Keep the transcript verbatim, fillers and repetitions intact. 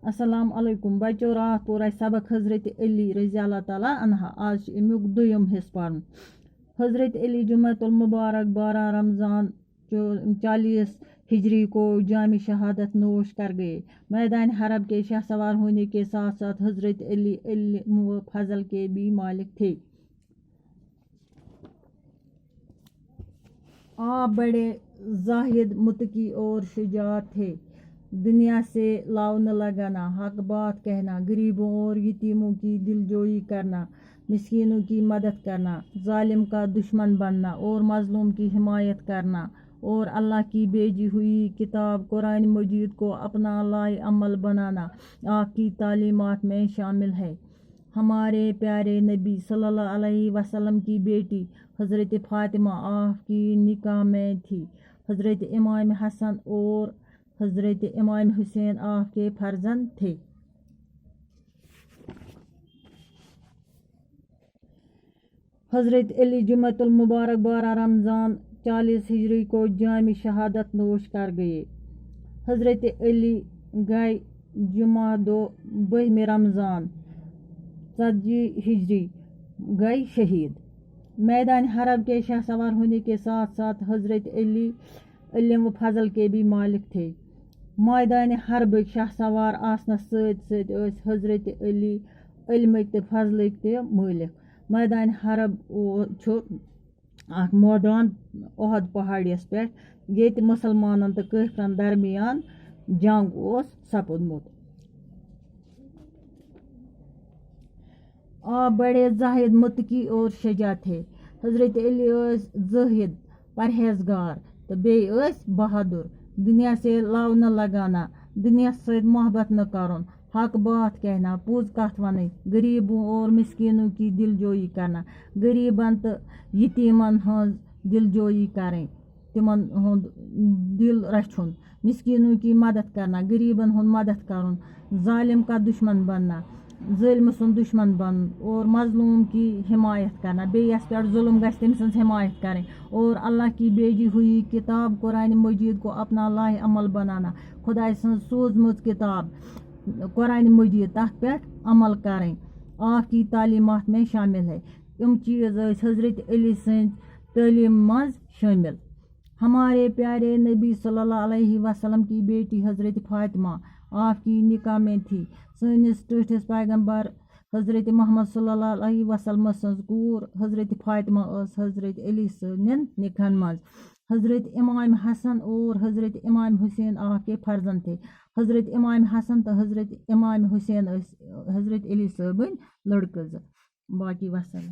السلام علیکم بچو، راتھ پوٚر اَسہِ سبق حضرت علی رضی اللہ تعالیٰ عنہ۔ آز چھُ اَمیُک دوٚیُم حصہٕ پَرُن۔ حضرت علی جمعۃ المبارک بارہ رمضان چو-، چالیس ہجری کو جام شہادت نوش کر گئے۔ میدان حرب کے شہسوار ہونے کے ساتھ ساتھ حضرت علی علم و فضل کے بھی مالک تھے۔ آپ بڑے زاہد، متقی اور شجاع تھے۔ دنیا سے لو نہ لگانا، حق بات کہنا، غریبوں اور یتیموں کی دلجوئی کرنا، مسکینوں کی مدد کرنا، ظالم کا دشمن بننا اور مظلوم کی حمایت کرنا، اور اللہ کی بھیجی ہوئی کتاب قرآن مجید کو اپنا لائحہ عمل بنانا آپ کی تعلیمات میں شامل ہے۔ ہمارے پیارے نبی صلی اللہ علیہ وسلم کی بیٹی حضرت فاطمہ آپ کی نکاح میں تھی۔ حضرت امام حسن اور حضرت امام حسین آپ کے فرزند تھے۔ حضرت علی جمعۃ المبارک بارہ رمضان چالیس ہجری کو جام شہادت نوش کر گئے۔ حضرت علی گئے جمعہ دو بہم رمضان ژتجی ہجری گئے شہید۔ میدان حرب کے شہسوار ہونے کے ساتھ ساتھ حضرت علی علم و فضل کے بھی مالک تھے۔ میدان حربٕکۍ شہسوار آسنس سۭتۍ سۭتۍ ٲسۍ حضرت علی علمٕکۍ تہٕ فضلٕکۍ تہِ مٲلِک۔ میدان حرب او-، چھُ اکھ مٲدان احد پہاڑیَس پٮ۪ٹھ، ییٚتہِ مُسلمانن تہٕ کٲفرن درمیان جنگ اوس سپُدمُت۔ آپ بڑے زاہد، متقی اور شجاع تھے۔ حضرت علی ٲسۍ زٲہد، پرہیزگار تہٕ بیٚیہِ ٲسۍ بہادُر۔ دُنیا سے لو نہ لگانا، دُنیاہَس سۭتۍ محبت نہٕ کرُن، حق بات کہنا، پوٚز کتھ ونٕنۍ، غریبوں اور مسکینوں کی دلجوئی کرنا، غریبن تہٕ یتیمن ہٕنٛز دلجوئی کرٕنۍ، تِمن ہُنٛد دل رچھُن، مسکینوں کی مدد کرنا، غریبن ہُنٛد مدد کرُن، ظالم کا دشمن بننا، ظٲلمہٕ سُنٛد دشمن بنُن اور مظلوم کی حمایت کرنا، بیٚیہِ یَس پٮ۪ٹھ ظلم گژھِ تٔمۍ سٕنٛز حمایت کرٕنۍ، اور اللہ کی بھیجی ہوئی کتاب قرآن مجید کو اپنا لائحہ عمل بنانا، خداے سٕنٛز سوٗزمٕژ کتاب قرآن مجید، تَتھ پٮ۪ٹھ عمل کرٕنۍ، آپ کی تعلیمات میں شامل ہے۔ یِم چیٖز ٲسۍ حضرت علی سٕنٛز تعلیٖم منٛز شٲمِل۔ ہمارے پیارے نبی صلی اللہ علیہ وسلم کی بیٹی حضرت فاطمہ آپ کی نکاح میں تھی۔ سٲنِس ٹٲٹھِس پیغمبر حضرت محمد صلی اللہ علیہ وسلم سٕنٛز کوٗر حضرت فاطمہ ٲس حضرت علی سٕنٛدٮ۪ن نِکاحن منٛز۔ حضرت امام حسن اور حضرت امام حسین آپ کے فرزند تھے۔ حضرت امام حسن تہٕ حضرت امام حسین ٲسۍ حضرت علی صٲبٕنۍ لڑکہٕ زٕ۔ باقی وسلام۔